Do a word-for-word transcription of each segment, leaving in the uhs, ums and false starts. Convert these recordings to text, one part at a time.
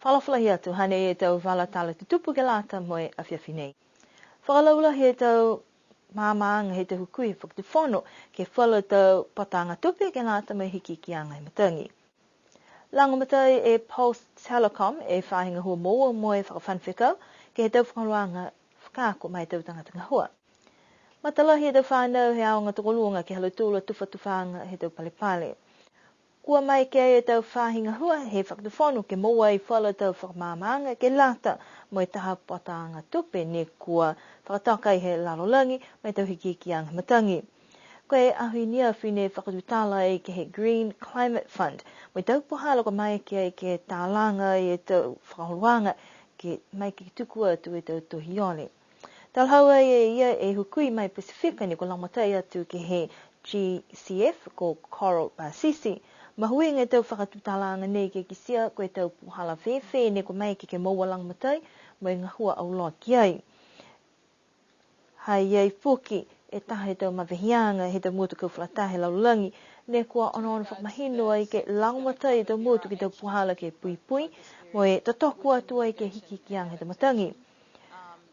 Fakaalofa lahi atu, hanei e tau vala tala tutupu ke lata mo e afiafi nei. Fakalaulahi e tau maamaaga he tau hukui fakatufono ke he falu tau pataaga tupe ke lata mo e hikihikiaga he matagi. Lagomatai e Pulse Telecom e faahi gahua moua mo e fakafano fekau ke he tau fakaholoaga fakaako ma e tau tagata gahua. Matalahi e tau fanau he aoga tokoluga ke he ha lautolu a tufatufaaga he tau palepale. Kua maeke e tau faahi gahua he fakatufono ke moua e falu tau fakamaamaaga ke lata mo e taha pataaga tupe ne kua fakatoka ai he lalolagi mo e tau hikihikiaga matagi. Ko e aho i ne afi ne fakatutala ai ke he Green Climate Fund mo e tau puhala kua maeke ai ke talaga e tau fakaholoaga ke maeke ke tuku atu e tau tohi ole. Talahau ai e ia e hukui mai Pasifika ne kua lagomatai atu ke he G C F ko Coral Pasisi. Mahuiga e tau fakatutalaaga nei ke kitia ko e tau puhala fēfē ne kua maeke ke moua lagomatai mo e gahua auloa ki ai. Ha i ai foki e taha he tau maveheaga he tau motu kau fakalataha he lalolagi ne kua onoono fakamahino ai ke lagomatai e tau motu ke he tau puhala ke puipui mo e totoku atu ai ke he hikihikiaga he tau matagi.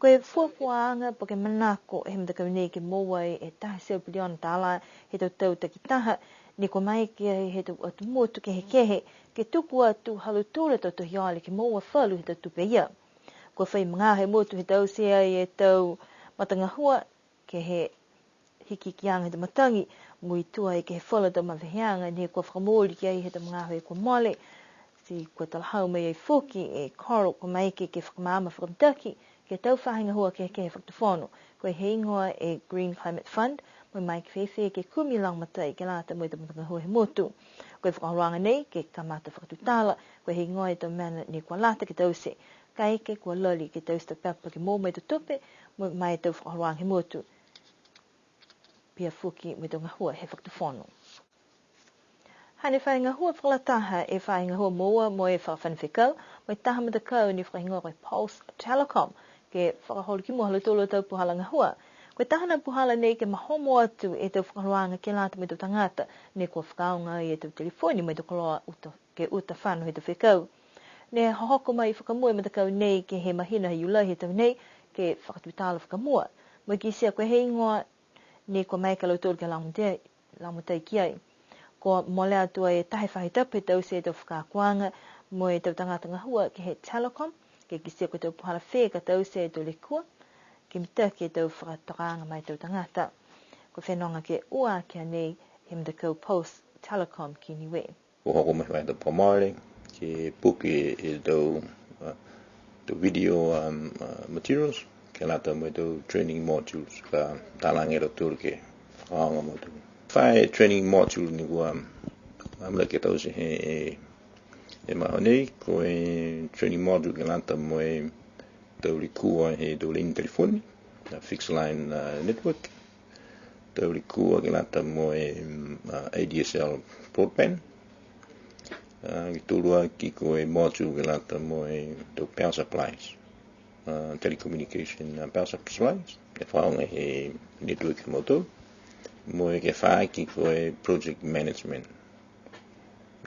Ko e fuafuaaga po ke manako he matakau nei ke moua e taha e teau piliona tālā he tau tau takitaha, ne kua maeke ai he tau atu motu kehekehe ke tuku atu ha lautolu a tau tohi ole ke moua falu he tau tupe ia. Kua fai magaaho e motu he taute ai e tau matagahua ke he hikihikiaga he tau matagi, muitua ai ke he falu tau maveheaga ne kua fakamooli ki ai he tau magaaho kua mole. Ti kua talahau mai ai foki e Coral kua maeke ke fakamaama fakamitaki ke he tau faahi gahua kehekehe he fakatufono. Ko e heigoa e Green Climate Fund, mo e maeke fēfē ke kumi lagomatai ke lata mo e tau matagahua he motu. Ko e fakaholoaga nei ke kamata fakatutala, ko e heigoa e tau mena ne kua lata ke taute. Kaeke kua lali ke taute e tau pepa ke moua mai e tau tupe, mo e mai e tau fakaholoaga he motu. Pihia foki mo e tau gahua he fakatufono. Hane fai gahua fakalataha e fai gahua moua mo e fakafano fekau, mo e taha matakau ne fakahigoa ko e Pulse Telecom, ke fakaholo ki mua ha lautolu a tau puhala gahua. Ko e taha a puhala nei ke mahomo atu e tau fakaholoaga ke lata mo e tau tagata, ne kua fakaaoga e tau telefoni mo e tau koloa uta, ke uta fano he tau fekau. Ne hohoko mai fakamua e matakau nei ke he mahina he Iulai he tau nei, ke fakatutala fakamua. Mo e kitia ko e heigoa ne kua maeke a lautolu ke lagomatai, lagomatai ki ai. Kua mole atu ai e taha e faahi tapu he taute e tau fakaakoaga mo e tau tagata gahua ke he Telecom, ke kitia ko e tau puhala fē ka taute e tau lekua, ke mitaki e tau fakatokaaga ma e tau tagata. Kua fenoga ke ua aki a nei he matakau Pulse Telecom ki Niue. Kua hoko mai fai tau puhala mole, ke puke e tau, uh, tau video, um, uh, materials, ke lata mo e tau training modules, ka talaga e lautolu ke fakaaoga mo e tau. Fai training module ne kua, um, amanaki ke taute he, he, he magaaho nei, ko e training module ke lata mo e tau lekua he tau laini telefoni, a fixed line, uh, network. Tau lekua ke lata mo e, mm, a, A D S L broadband. A, ke tolu aki ko e module ke lata mo e tau power supplies. A, telecommunication, a, power supplies. E fakaaoga he network he mautolu. Mo e ke fā aki ko e project management.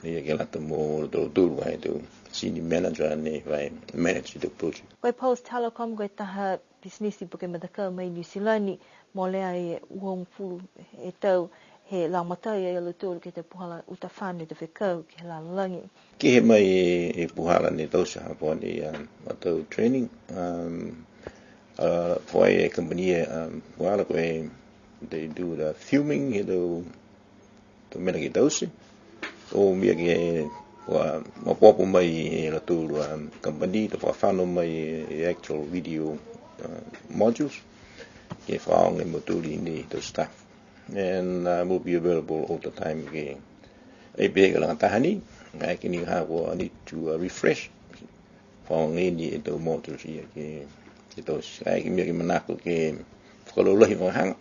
Ia ke lata mo tau tolu ai tau senior manager ne fai manage tau project. Ko e Pulse Telecom ko e taha pisinisi po ke matakau mai Niu Silani, molea e uafulu e tau he lagomatai a lautolu ke he puhala uta fano he tau fekau ke he lalolagi. Kehe mai e, e puhala ne taute ha ko e nei, um, a tau training, um, uh, fai e company e, um, puhala ko e, they do the filming he tau tau mena ke taute. O mena ke, kua maopoopo mai e lautolu a company, to fakafano mai e actual video, uh, modules. Ke fakaaoga e mautolu ni he tau staff. And, uh, will be available all the time ke. Ai pehē ke lagataha ni, ai ke ni ha kua need to, uh, refresh. Fakaaoga ni e tau modules ia ke, ke taute. Ai ke mena ke manako ke fakalaulahi vagahau,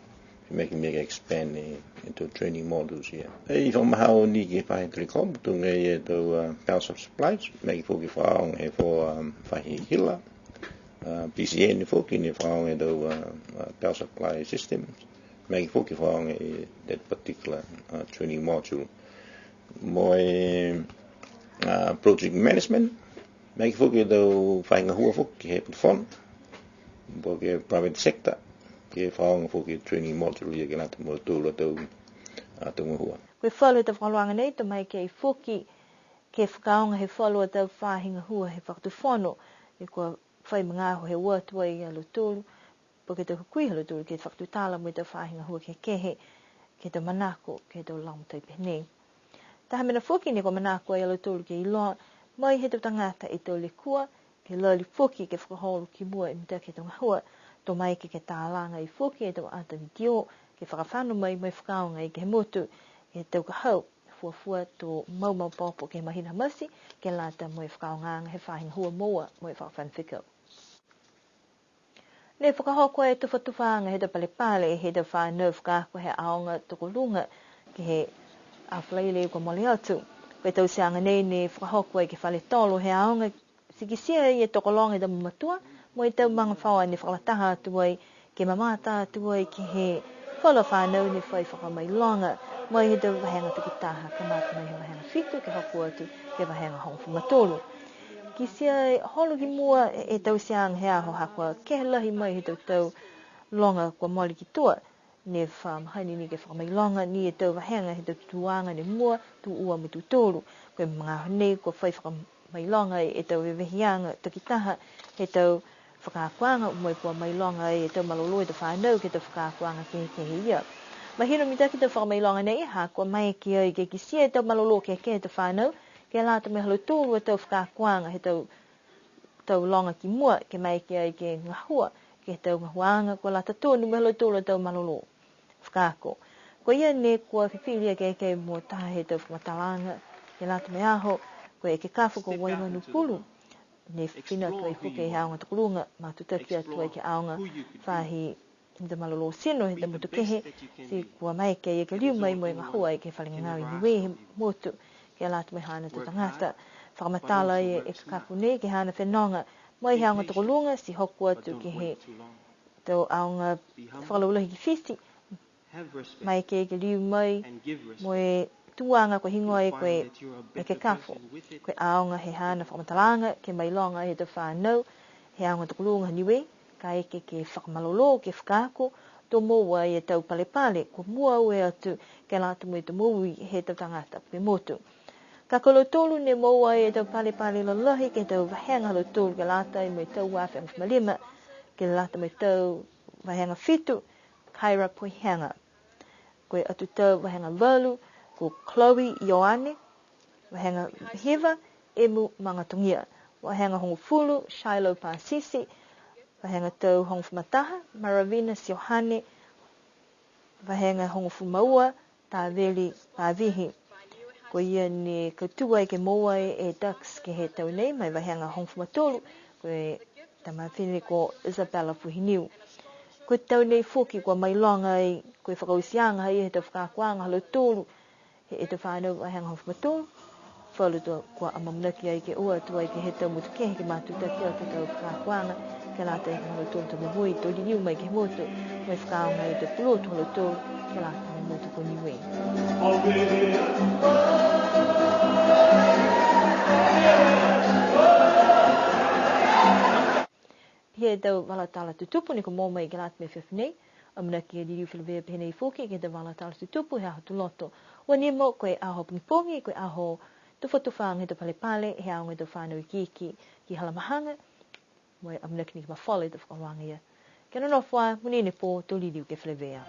ke mena ke, mena ke expand e, e tau training modules ia. Ai fakamahau ni ke he faahi Telecom, tuga e tau, uh, power supplies, mena ke foki fakaaoga he fo, um, faahi hila, uh, P C N foki ne fakaaoga e tau, uh, uh, power supply systems. Mena ke foki fakaaoga e that particular, uh, training module. Mo e, uh, project management, Maeke foki e tau faahi gahua foki he potu fono, po ke private sector, ke fakaaoga foki e training module ia ke lata mo e tolu a tau, a tau gahua. Ko e falu he tau fakaholoaga nei, to maeke foki ke fakaaoga he falu a tau faahi gahua he fakatufono, ne kua fai magaaho he o atu ai a lautolu, po ke tau hukui ha lautolu ke fakatutala mo e tau faahi gahua kehekehe, ke he tau manako, ke he tau lagomatai pehē nei. Taha mena foki ne kua manako ai a lautolu ke iloa, mai he tau tagata e tau lekua, ke lali foki ke fakaholo ki mua e mitaki he tau gahua, to maeke ke talaga ai foki e tau ata vitiō, ke fakafano mai mo e fakaaoga ai ke he motu, ke he tau ka hau, fuafua to mau maopoopo ke he mahina ha Mati, ke lata mo e fakaaogaaga he faahi gahua moua mo e fakafano fekau. Ne fakahoko e tufatufaaga he tau palepale he tau fanau fakaako he aoga tokoluga ke he aho Falaile kua mole atu. Ko e tauteaga nei ne fakahoko ai ke he fale tolo he aoga, ti kitia ai e tokologa he tau mamatua mo e tau magafaoa ne fakalataha atu ai ke mamata atu ai ke he falu a fanau ne fai fakamailoga mai he tau vahega takitaha, kamata mai he vahega fitu ke hoko atu ke he vahega hogofulu ma tolu. Kitia e holo ki mua e tauteaga he aho ha kua kehe lahi mai he tau tau loga kua mole ki tua, ne fa mahani ni ke fakamailoga ni e tau vahega he tau tuaga ne mua, tū ua mo e tū tolu. Ko e magaaho nei kua fai fakamailoga e tau veveheaga takitaha he tau fakaakoaga, mo e kua mailoga e tau malolō he tau fanau ke he tau fakaakoaga kehekehe ia. Mahino mitaki e tau fakamailoga nei, ha kua maeke ai ke kitia e tau malolō kehekehe he tau fanau, ke lata mo e ha lautolu a tau fakaakoaga he tau, tau loga ki mua, ke maeke ai ke gahua ke he tau gahuaaga kua lata tonu mo e ha lautolu a tau malolō fakaako. Ko ia ne kua fifili e kehekehe mo taha he tau fakamatalaaga ke lata mo e aho, ko e ekekafo ko Waimanupulu, ne fifina atu ai foki he aoga tokoluga, matutaki atu ai ke he aoga faahi he tau malolō tino he tau motu kehe, ti kua maeke ia ke liu mai mo e gahua ai ke he fale gagao i Niue he motu, ke lata mo e haana tau tagata. Fakamatala e ekekafo nei ke he haana fenoga mai he aoga tokoluga, ti hoko atu ke he tau aoga fakalaulahi ki Fisi, maeke ke liu mai mo e tuaga kua higoa ai ko e ekekafo. Ko e aoga he haana fakamatalaaga ke mailoga he tau fanau he aoga tokoluga ha Niue, kaeke ke fakamalolō, ke fakaako, to moua e tau palepale kua mua ue atu ke lata mo e tau moui he tau tagata po ke motu. Ka ko lautolu ne moua e tau palepale lalahi ke he tau vahega ha lautolu ke lata mo e tau ua afe hogofulu ma lima, ke lata mo e tau vahega fitu, Kyra Poihega. Ko e atu tau vahega valu, ko Chloe Ioane, vahega hiva, Emu Magatogia, vahega hogofulu, Shiloh Pasisi, vahega tau hogofulu ma taha, Maravina Siohane, vahega hogofulu ma ua, Taveli Pavihi. Ko ia ne kautū ai ke moua e Dux ke he tau nei, mo e vahega hogofulu ma tolu, ko e tama fifine ko Isabella Fuhiniu. Ko e tau nei foki kua mailoga ai, ko e fakaotiaga ha ia he tau fakaakoaga ha lautolu, he e tau fanau vahega hogofulu ma tolu, falu tau kua amanaki ai ke o atu ai ke he tau motu kehe ke matutaki atu e tau fakaakoaga, ke lata mo lautolu tau momoui, to liliu mai ke he motu, mo e fakaaoga e tau pulotu ha lautolu, ke lata mo e motu ko Niue. Pihia e tau vala tala tutupu ne kua moua mai ke lata mo e afiafi nei. Amanaki e liliu feleveia pehē nei foki ke he tau vala tala tutupu he aho Tuloto. Ua nimo ko e aho pogipogi, ko e aho tufatufaaga he tau palepale, he aoga he tau fanau ikiiki ki Halamahaga. Mo e amanaki ni ke mafola e tau fakaholoaga ia. Kia nonofo ā, monuina e pō, to liliu ke feleveia.